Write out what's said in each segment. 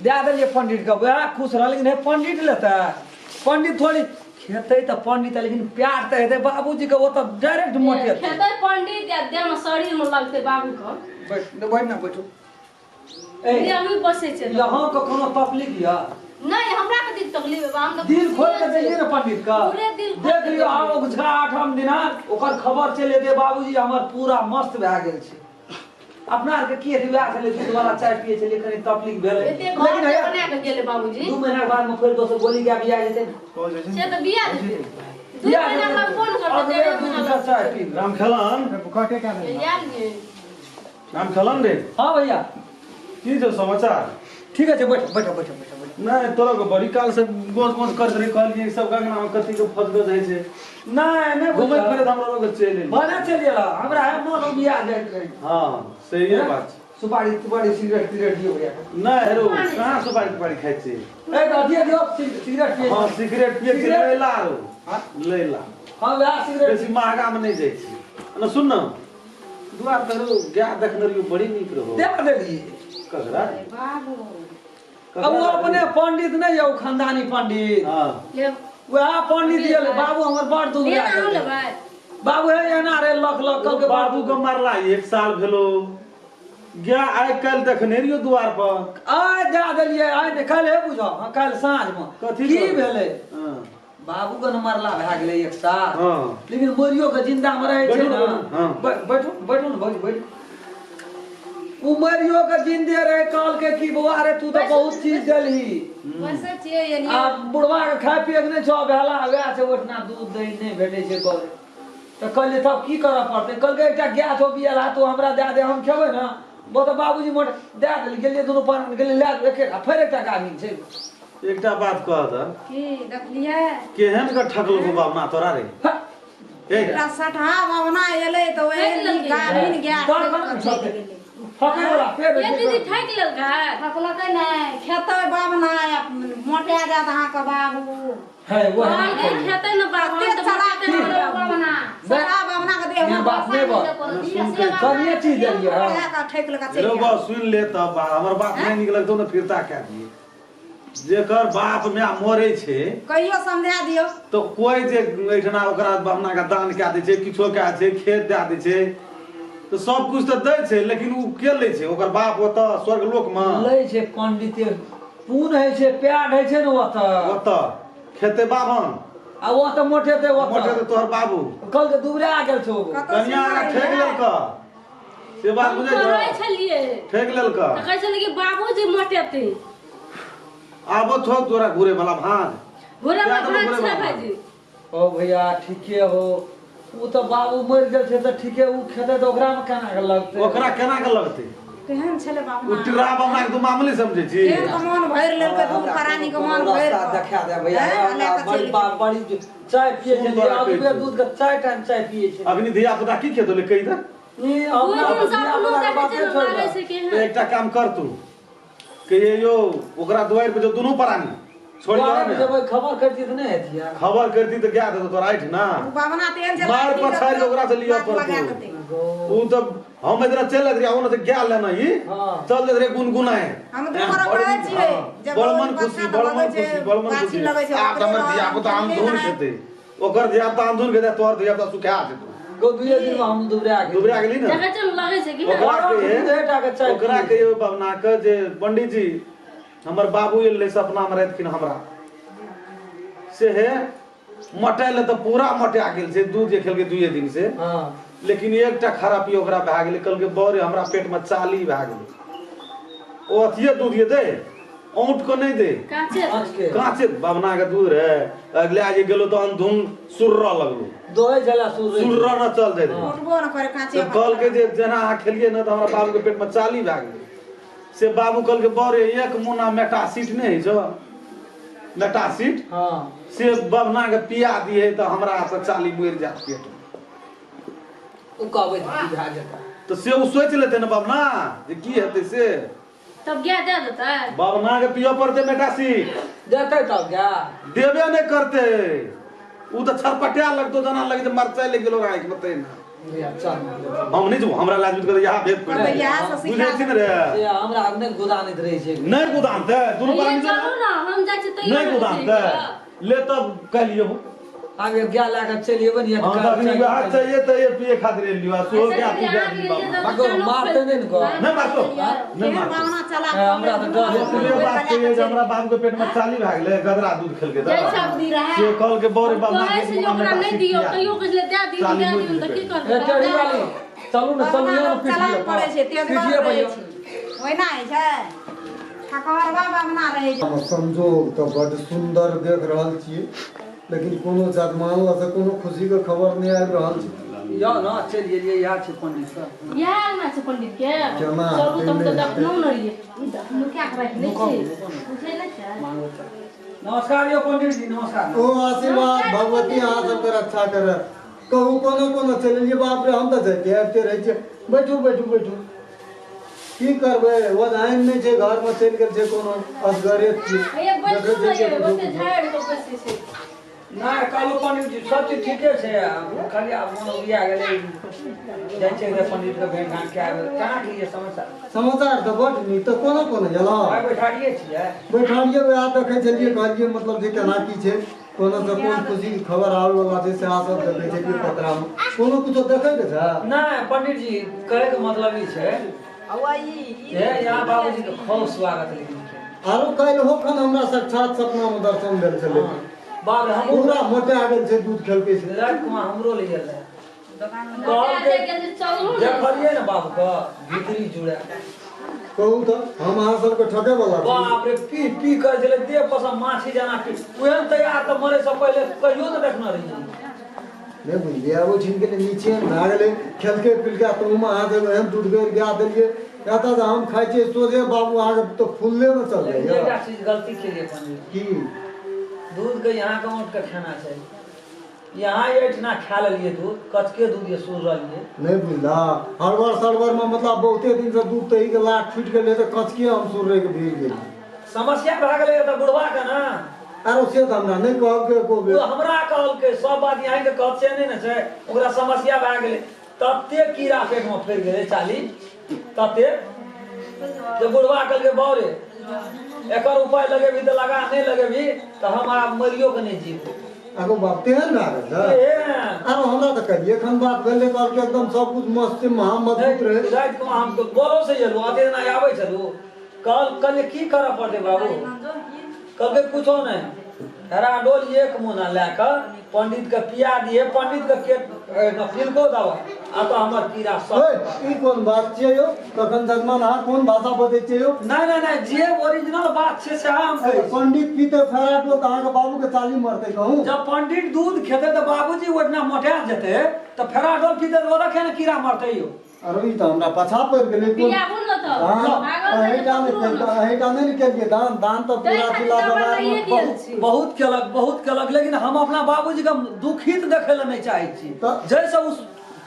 दए देलियै पंडित के वएह खुश रहल लेकिन हे पंडित लेतै पंडित थोड़ी खेतै तऽ पंडित लेकिन प्यार तऽ हेतै बाबूजी के ओ तऽ डायरेक्ट मोटेतै खेतै पंडित या देह में शरीर में लगतै बाबू के बैठ बैठ ना बैठू ए हम बसै छै यहाँ के कोनो तकलीफ यऽ नहीं हमरा के दिल तकलीफ है हम तो दिल खोल के देलियै ने पंडित के पूरे दिल खोल देख के लियौ आब उझा आठम दिना ओकर खबर चलि एतै बाबूजी हमर पूरा मस्त भए गेल छै अपना आरके की हेतै वएह छलै दूध वाला चाय पियै छलियै कनि तकलीफ भेलै एते घर लेकिन से हैया बना के गेलै बाबूजी 2 महीना के बाद में फेर दोसर गोली के बिया जेतै ने से तऽ बिया देतै 2 बिया महीना जेतै। बाद फोन करतै अगले 1.5 दूध महीना के चाय पी राम खेलन आयल गेल राम खेलन रे हाँ भैया की छौ समाचार ठीक है बैठो बैठो बैठो बैठो बैठो नहि तोरा के बड़ी काल से गोस गोस करैत रही कहलियै ई सब गंगना मे कथी के फसगज होइ छै नहि नहि घुमैत फिरैत हमरा लोग चलि एलियै भने चलि एलऽ हमरा है मन उबिया जाइत रही हँ सहिए बात छै सुपारी तुपारी सिगरेट तिगरेट दियौ भैया नहि हेरो कहाँ सुपारी तुपारी खाइ छी ए तऽ दियौ दियौ सिगरेट पियै हँ सिगरेट पियै छी सिगरेट? लैला रो लैला हँ वएह सिगरेट बेसी महगा मे नहि जाइ छी ने सुन न दुआर पर रौ गाय देखने रहियो बड़ी नीक रहो दे देलियै ककरा बाबू अब ओ अपने पंडित नहि यौ खानदानी पंडित हँ ले वएह पंडित गेल बाबू हमर बड़ दूर ले ना हम लेबै बाबू हे एना रे लख लख कहलकै बाबू के मरला एक साल भेलो गाय आइ काल्हि देखने रहियो दुआर पर आइ दए देलियै आइ नहि काल्हि हे बुझऽ हँ काल्हि साँझमे कथी की कहबै? भेलै हँ बाबू के ने मरला भए गेलै एक साल हँ लेकिन मरियो के जिंदा मे रहै छै बैठू ने ने, बैठू, हँ। बैठू बैठू ने भौजी बैठू उ मरियो के जिंदे रहे कहलकै कि बौआ रे तू तऽ बहुत चीज देलही वैसे छियै आ एलियै बुढ़वा के खाय पिए के नहि छौ भेला वएह छै ओहिठिना दूध दही नहि भेटै छै गौरे तऽ कहलियै तब की करऽ पड़तै कहलकै एकटा गाय छौ बियल तू हमरा दए दे हम खेबै ने ओ तऽ बाबूजी मोट दए देली गेलियै दुनू प्राण गेलियै लए एके आ फेर एकटा गाभिन छै एकटा बात कह तऽ की देखलियै केहन के ठकलको बाबना तोरा रे हा, ए एकरा सठहा बाबना एलै तऽ ओहे ठकि लेलकै। गाभिन गाय दर कर ने छते। फकै वाला फेर ये दीदी ठकि लेलकै ठकलकै नहि खेतै बाबना मोटा जायत अहाँके बाबू है वो है कहलकै खेतै ने बाबू कते तऽ चलाक खेतै ने छै बाबू। बाबना सठहा बाबना के देह ये बात नहि बोल कनिये चीज देलियै हँ कऽ ठकि लऽ चलि रो गेल बा सुन ले तऽ बा हमर बात नहि नीक लगतौ ने फिरता कए दिए जेकर बाप माय मरे छै कहियो समझा दियौ तऽ कोइ जे एहिठिना ओकरा बहना के दान कए दै छै किछो कए छै खेत दए दै छै तऽ सब कुछ तऽ दै छै लेकिन ओ के लै छै ओकर बाप ओतऽ स्वर्ग लोक मे लै छै पंडिते पून होइ छै प्यार होइ छै ने ओतऽ ओतऽ खेते बाभन आ ओतऽ मोटेतै ओतऽ मोटेतै तोहर बाबू कहलकै दुबरा गेल छौ कतौ कनिया सुनने ठेक रहियै? लेलक से बात हम बुझै कहै छौ छलियै ठेक लेलक तऽ कहै छलियै कि बाबूजी मोटेतै आबो छौ तोरा घुरे वाला भाँज घुरे जा वाला तऽ भाँज घुरे छै वाला भाईजी ओ भैया ठीके हो ओ तऽ बाबू मरि गेल छै तऽ ठीके ओ खेतै तऽ ओकरामे केना के लगतै ओकरा केना के लगतै केहन छलै ओ बाबना टिरा बमना के तू मामूली समझै छी केहन के मन भरि लेलकै दुनू प्राणी के मन भरि रास्ता देखा दे भैया हैं, लए कऽ बड़ी चलि बाप बड़ी चाय पिए सुन छै तोरा अगबे कहै छी। दूध के चारि टाइम चाय पिए छै अखनी धिया पुता की खेतो ले कहि दे ई दू अपना दिन से धिया अपनो पुता के देखै बाते छै ने छोड़ि लागै दे। छै कि हँ एकटा काम कर तू कहिए यौ ओकरा दुआरि पर जो दुनू प्राणी छोड़ि दुआरे दे पर जेबै खबर करती तऽ नहि हेतियै खबर करती तऽ गाय देतो तोरा आइठ ना ओ बाबना तेहन छलै मार पछाड़ि कऽ ओकरा से लिअ लात लगा पड़तौ। कऽ दे। ओ तऽ हम इधर चलि जाइत रहियै ओने से गाय लेना ही हाँ। चल जाइत रहियै गुनगुनाए हम दुनू गोरा कहै छियै जे बड़ मन गौरी खुशी बच्चा बड़ मन लगै छै, खुशी बड़ मन गाछी खुशी लगै छै, आब तऽ हमर ओकरे धिया पुता रहल, अंधुन नहि। खेतै ओकर धिया पुता अंधुन खेतै तोहर धिया पुता सुखा जेतौ गो दुए दिन में हम दुबरा गेली दुबरा गेली ने देखै छै ने लगै छै कि हँ ओकरा कहिए दूधे टा के चाय ओकरा पियै। कहियो बबना के जे पंडित जी हमर बाबू एलै सपना मे रातिखिन हमरा से हे मटाइ लए तऽ पूरा मटा गेल छै दूध जे खेलकै दुइए दिन से हँ लेकिन एकटा खराबी ओकरा भए गेलै कहलकै बौरे हमरा पेटमे चाली भए गेलै ओ अथिये दूध ये दे औंट के नहि दे काचे काँच के काँचे बबना के दूध रहे अगला जे गेलो तऽ अंधुन सुर्र लगलो दोहे छला सुर्र सुर्र न चल जाइत रहै उठबो न करे काँचे तऽ कहलकै जे जेना अहाँ खेलियै ने तऽ हमरा बाबूके पेटमे चाली भए गेलै से बाबू कहलकै बौरे एक मुना मेटासीट नहि होइ छौ मेटासीट हँ से बबना के पिया दिहे तऽ हमरा से चाली मरि जायत पेट ओ कहबै तऽ की भए जेतै तऽ से ओ सोचि लेतै ने बबना जे की हेतै से तब गाय दे देतै बबना के पियऽ पड़तै मेटासीट देतै तब गाय देबे नहि करतै ओ तऽ छरपटा लगतौ जेना लगै छै मरचाइ लागि गेलो आँखिमे तहिना हम नहि जेबो हमरा लाज कर यहाँ भेद पड़ि बुझै छी ने रे से हमरा नहि गोदानैत रहै छै नहि गोदानतै दुनू प्राणी चलू ना हम जाइ छी तैयार नहि गोदानतै ले तब काल्हि अयबो आब एक गाय लए कऽ चलि अयबै ने हम तऽ अखनी वएह चाहिए तऽ ये पिए खातिर एलियो आ सोहो गाय तू गाय दी बाबू मारते नहि ने गो नहि मारतो नहि मारतो हमरा तऽ डर है बात छै जे हमरा बाबू के पेट में चाली भए गेलै गदरा दूध खेलकै तऽ से कहलकै बौरे बाबू कहै छै जे ओकरा नहि दियौ कहियो कहै छै दए दियौ दए दियौ तऽ की करबै टेढ़ी वाली चलू ने चलू ने चलाक पड़ै छै तेजगर रहै छै ओहिना होइ छै ठकहरबा बाबना रहै छै। संजोग तऽ बड सुन्दर देख रहल छियै लेकिन कोनो जजमान लग से कोनो खुशी के खबर नहि आबि रहल छै। यौ न चलि गेलियै इएह छै पंडित सब इएह अंगना छै पंडित के केना चलू तब तऽ हेतै, नहि देखनो ने रहियै नुका के राखि लै छी बुझै नहि छै। नमस्कार यौ पंडित जी नमस्कार। ओ आशीर्वाद भगवती अहाँ सबके रक्षा करे। कहू कोनो कोनो चलि एलियै बाप रे हम तऽ जाइते आबिते रहै छियै। बैठू बैठू बैठू की करबै ओझाइन नहि छै घरमे चलि गेल छै कोनो असगरे छियै। हैया बैसू देखै ने छियै यौ किछो ओते झाड़ि कऽ बैसै छै। नहि कहलहुँ पंडित जी सब चीज ठीके छै खाली आब मोन उबिया गेलै जाइ छै रे पंडित के भेंट घाट कए आबै केना की ये समाचार? समाचार तऽ बड नीक तऽ कोनो कोनो एलहुँ भाइ बैठारिये छियै बैठारिये वएह देखै छलियै कहलियै मतलब जे केना की छै कोनो से कोन खुशी के खबर आबै वाला छै सएह सब देखै छलियै पतरामे कोनो कुछो देखै के छै? नहि पंडित जी कहै के मतलब ई छै जे यहाँ बाबूजी के खूब स्वागत लेकिन आरो काल्हि होखन हमरा साक्षात सपना मे दर्शन भेल छलै। बाप रे हमरो पूरा मोटा गेल छै दूध खेलकै से। राति कुमार हमरो ले गेल रहै मोटा जे गेल छै चलू ने देखलियै ने बाबू के भीतरी जुड़े कहू तऽ हम अहाँ सबके ठकै वाला छी? बाप रे पी पी करै छलै देह पर से माछी जेना पी ओहन तैयार तऽ मरै से पहिले कहियो ने देखने रहियै। नहि बुझलियै आब ओहिठिन गेलै नीचे भए गेलै खेलकै पिलकै तऽ ओहिमे अहाँ सब एहन दूध गैर गाय देलियै एतऽ तऽ हम खाइ छियै सोझे बाबू अहाँके तऽ फुल्लेमे चल लेकिन जाइए। एकटा चीज गलती केलियै पंडित की दूध के यहाँ के औंट के खाना चाही यहाँ एहिठिना खा लेलियै दूध कचके दूध ये सुर रहलियै नहि बुझला हड़बड़ सड़बड़ में मतलब बहुते दिन से दूध तही के लाट छूटि गेलै तऽ कचके हम सुररे के भीड़ गेलियै। समस्या भए गेलै तऽ बुढ़वा के ने आरो से तऽ हमरा नहि कहलकै एको बेर। ओ हमरा कहलकै सब बात यहाँ के कहत से नहि ने छै ओकरा समस्या भए गेलै तते कीड़ा पेट में फैल गेलै चाली तते जे बुढ़वा कहलकै बाउ रे एकर उपाय लगेबही तऽ लगा नहि लगेबही तऽ हम आब मरियो के नहि जीबो। आगो बाप तेहन भए गेल छै? आरो हमरा तऽ कहिए एखन बात भेलै कहलकै एकदम सब कुछ मस्त छै महा मजबूत रहै। राति के हम तऽ बोलो से एलहुँ अते दिना आबै छलहुँ कहलियै की करऽ पड़तै बाबू कहलकै कुछो नहि हेराडोल एक मोना लए कऽ पंडित के पिया दिए पंडित के पिलको दवा आ तऽ हमर कीड़ा सब ई कोन बात छियै यौ तखन जजमान अहाँ कोन भाषा बजै छियै यौ? नहि नहि नहि जे ओरिजिनल बात छै से हम पंडित पीते फेराडोल तऽ अहाँके बाबू के चाली मरतै कहू। जब पंडित दूध खेतै तऽ बाबूजी ओहिठिना मोटा जेतै तऽ फेराडोल पीते तऽ ओकरा केना कीड़ा मरतै यौ? अरे ई तऽ हमरा पाछा पड़ि गेलै कोन पियाबू ने तऽ एहिटा नहि ने केलियै दान दान तऽ पूरा जिला दरबारमे बहुत केलक बहुत केलक लेकिन हम अपना बाबूजी के दुखित देखै लए नहि चाहै छी जाहिसँ ओ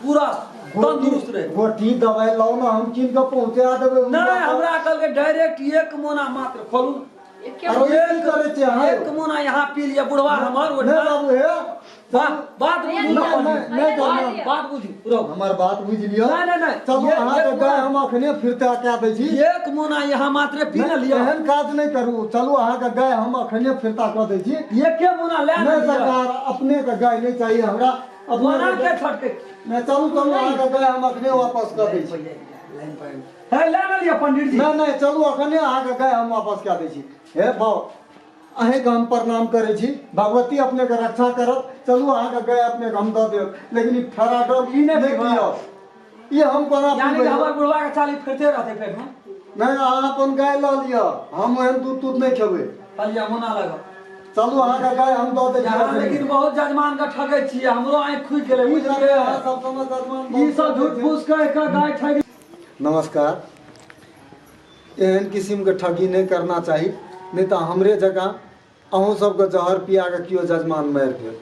पूरा तंदुरुस्त रहै। गोटी दवाइ लाउ ने हम कीन कऽ पहुँचा देबै। नहि हमरा कहलकै डायरेक्ट एक मोना मात्र खोलू एक मोना यहाँ पी लिअ बुढ़वा हमर नहि बाबू हे बात बुझू बात बुझू हमर बात बुझि लिअ। नहि नहि चलू अहाँके गाय हम अखने फिरता कए दै छी एक मोना यहाँ मात्र पी ने लिअ एहन काज नहि करू चलू अहाँके गाय हम अखने फिरता कऽ दै छी एके मोना लए नहि सरकार अपने के गाय नहि चाहिए हमरा अपने के छटके नहि चलू चलू अहाँके गाय हम अखने वापस कऽ दै छी। हे लए ने लिअ पंडित जी। नहि नहि चलू अखने अहाँके गाय हम वापस कए दै छी। हे बाउ अहीँके हम प्रणाम करै छी भगवती अपनेके रक्षा करत। चलू अहाँके गाय अपनेके हम दऽ देब लेकिन ई फेराडोल ई नहि पियब ई हम कोना पीबै? हमर बुढ़वा के चाली फिरते रहतै पेट में। नहि अहाँ अपन गाय लऽ लिअ हम ओहन दूध तूध नहि खेबै। कहलियै मोना लगब चलू अहाँके गाय हम दऽ दै छी। लेकिन बहुत जजमान के ठकै छियै हमरो आँखि खुलि गेलै बुझलियै ई सब झूठ फूस कहि कऽ गाय ठकि। नमस्कार। एहन किसिमके ठगी नहि करना चाही नहीं तऽ हमरे जकाँ अहूँ सबके जहर पिया कऽ केओ जजमान मारि देत।